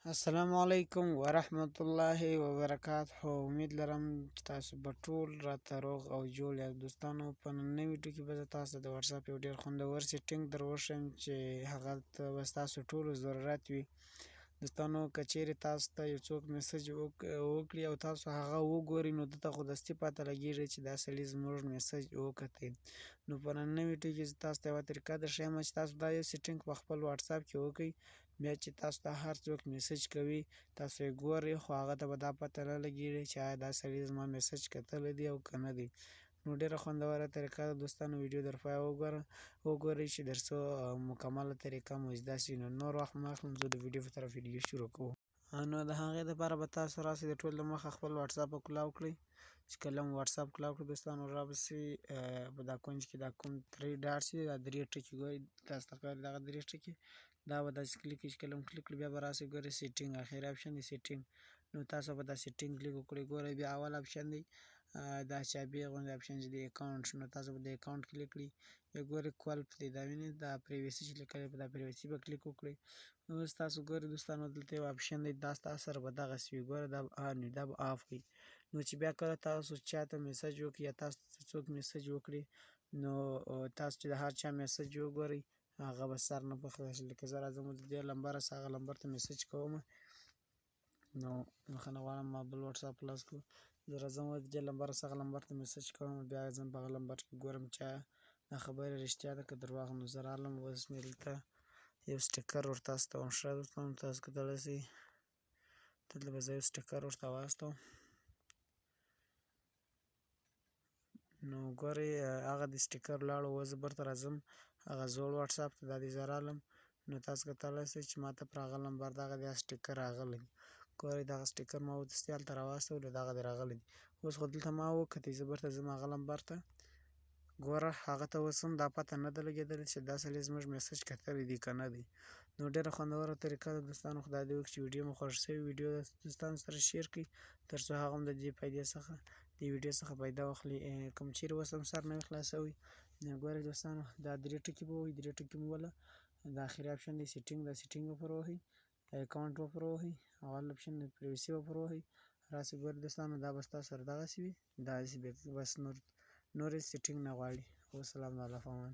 السلام علیکم ورحمت الله وبرکاته. امید لرم چې تاسو به ټول راته روغ او جوړ یاست. دوستانو، په نننۍ ویډیو کې به زه تاسو ته د واتساپ یو ډېر خوندور setting در وښیم چې هغه ته به ستاسو ټولو ضرورت وي. دوستانو، که چیرې تاسو ته یو څوک message وکړي او تاسو هغه وګورئ، نو دته خو دستي پته لګیږي چې دا سړي زموږ message وکتی. نو په نننۍ ویډیو کې زه تاسو ته یوه طریقه درښیم چې تاسو دا یو setting په خپل واتساپ کې وکړئ، بیا چې تاسو ته هر څوک message کوي تاسو یې ګورئ، خو هغه ته به دا پته نه لګیږي چې آیا دا سړي زما message کتلی دی او که نه دی. نو ډېره خوندوره طریقه ده دوستانو، ویډیو در پایه وګورئ چې در څو مکمله طریقه مو زده سي. نو نور وخت مه اخلم، زه د ویډیو په طرف ویډیو شروع کوو. نو د هغې دپاره به تاسو راسئ، د ټول د مخه خپل واتساپ کلاو کړئ. چې کله مو واتساپ کلاو کړئ دوستانو، راپسې په دا کنج کې دا کوم درې dot چې دا درې ټکي ګورئ، تاسو ته ښکاري دغه درې ټکي، دا به داسې کلیک کړئ. چې کله مو کلیک کړئ، بیا به راسئ ګورئ setting، اخري option دی setting. نو تاسو به دا setting کلیک وکړئ. ګورئ بیا اول option دی دا چابي غوندې option چې دی account، نو تاسو به د account کلیک کړئ. بیا ګورئ قلف دی، دا وینئ دا privacy چې لیکلی، په دا privacy به کلیک وکړئ. نو اوس تاسو ګورئ دوستانو، دلته یو option دی، دا ستاسو سره به دغسې وي. ګوره دا به on وي، دا به off وي. نو چې بیا کله تاسو چاته message وکړئ یا تاسو ته څوک message وکړي، نو تاسو چې د هر چا message وګورئ هغه به سر نه پخوي. لکه زه راځم د دې لمبر څخه هغه لمبر ته message کوم، نو بخښنه غواړم ما بل واتساپ خلاص کړو. زه راځم د دې لمبر څخه هغه لمبر ته message کوم، بیا ځم په هغه لمبر کې ګورم چې دا خبرې رښتیا ده که درواغ. نو زه رالم اوس مې دلته یو sticker ورته استوم. ښه دوستانو، تاسو کتلی شئ، دلته به زه یو sticker ورته واستوم. نو ګورئ هغه د sticker لاړو. اوس زه بیرته راځم هغه زوړ واتساپ ته، دا دی زه رالم. نو تاسو کتلی شئ چې ماته پر هغه لمبر دغه دی sticker راغلی دی. ګورئ دغه sticker ما ودستي هلته راواستولو، دغه دی راغلی دی. اوس خو دلته ما وکتی، زه بیرته ځم هغه لمبر ته. ګوره هغه ته اوس هم دا پته نه ده لګېدلې چې دا سړي زموږ message کتلی دی که نه دی. نو ډېره خوندوره طریقه ده دوستانو، خدای دې وکړي چې ویډیو مو خوښه شوې، ویډیو دوستانو سره share کړئ تر څو هغه هم د دې فایدې څخه د ویډیو څخه فایده واخلي. کوم چیرې اوس هم سر نه وي خلاصوي. ګورئ دوستانو، دا درې ټکي به ووهئ، درې ټکي مو وله، دا اخري option دی setting، دا setting به پر ووهئ، account به پر ووهئ، اول option دی privacy به پر ووهئ. راسئ ګورئ دوستانو، دا به ستاسو سره دغسې وي، داسې بس نور هېڅ setting نه غواړي. والسلام، د الله په امان.